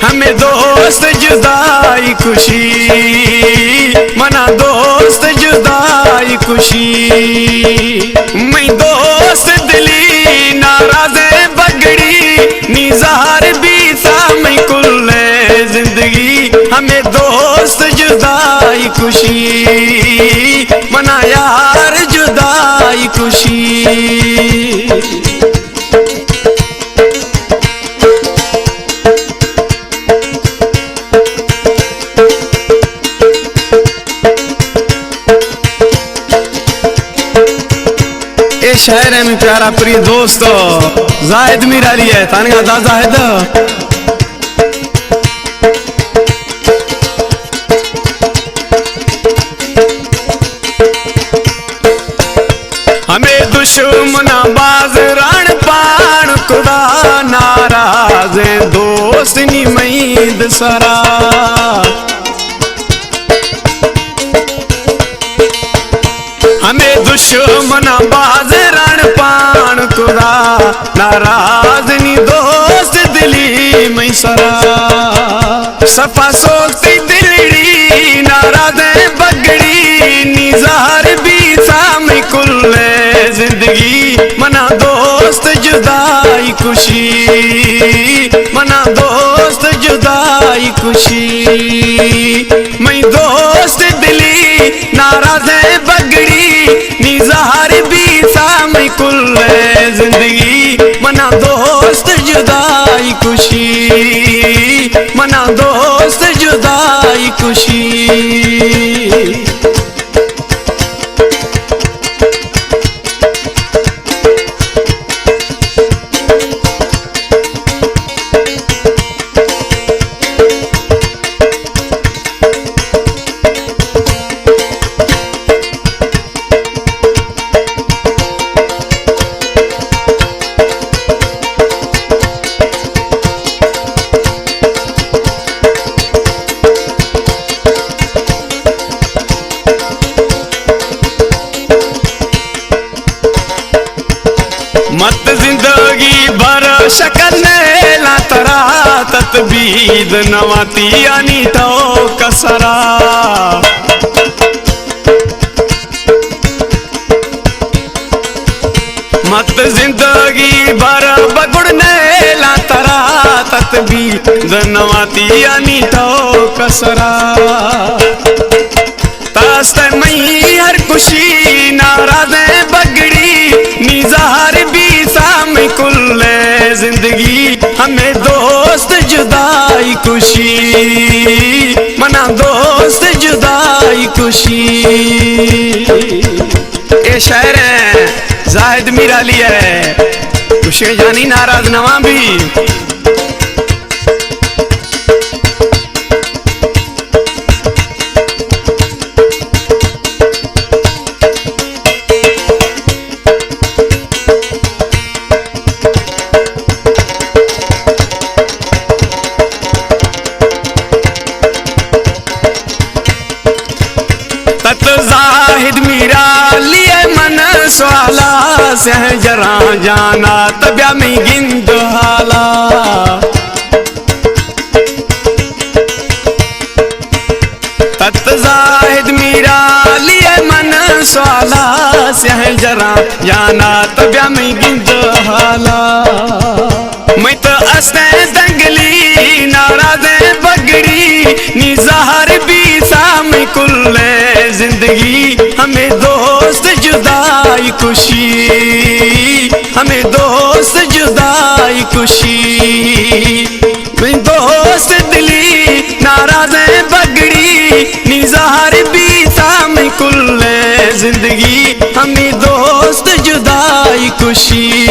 ہمے دوست جدائی کشی، منا دوست جدائی کشی۔ مئی دوست دلی ناراضیں بگڑی، نی زہر بیتا مئی کل زندگی۔ ہمے دوست جدائی کشی، منا یار جدائی کشی۔ اے شاعر ہے مئی پیارا پری دوست زاہد میرالی ہے، تانگا دا زاہد۔ ہمے دشمناں باز ران پان کدا، ناراضیں دوست نی مئی دسرا۔ ہمے دشمناں باز ران پان کدا، ناراض نی دوست دلی مئی سرا۔ صفا سوختی دلڑی ناراضیں بگڑی، نی زہر بیتا مئی کل زندگی۔ منا دوست جدائی کشی، منا دوست جدائی کشی۔ مئی دوست دلی ناراضیں بگڑی، نی زہر بیتا مئی کل زندگی۔ منا دوست جدائی کشی، منا دوست جدائی کشی۔ مت زندگی بھر شکر نیلاں ترا، تتبید نواتی آنی ٹوک سرا۔ مت زندگی بھر بگڑ نیلاں ترا، تتبید نواتی آنی ٹوک سرا۔ تاست مئی ہر کشی ناراضیں بگڑی، نی زہر بیتا مئی کل زندگی۔ ہمے دوست جدائی کشی، منا دوست جدائی کشی۔ اے شاعر ہے زاہد میرالی ہے، کشی جانی ناراض نواں بھی۔ تت زاہد میرالی ءَ من سوالا، سیاہیں جراں جانا، تہ بیا مئی گند حالا۔ تت زاہد میرالی ءَ من سوالا، سیاہیں جراں جانا، تہ بیا مئی گند حالا۔ مئی تہ استیں دنگلی ناراضیں بگڑی، نی زہر بیتا مئی کل زندگی۔ ہمے دوست جدائی کشی، ہمے دوست جدائی کشی۔ مئی دوست دلی ناراضیں بگڑی، نی زہر بیتا مئی کل زندگی۔ ہمے دوست جدائی کشی،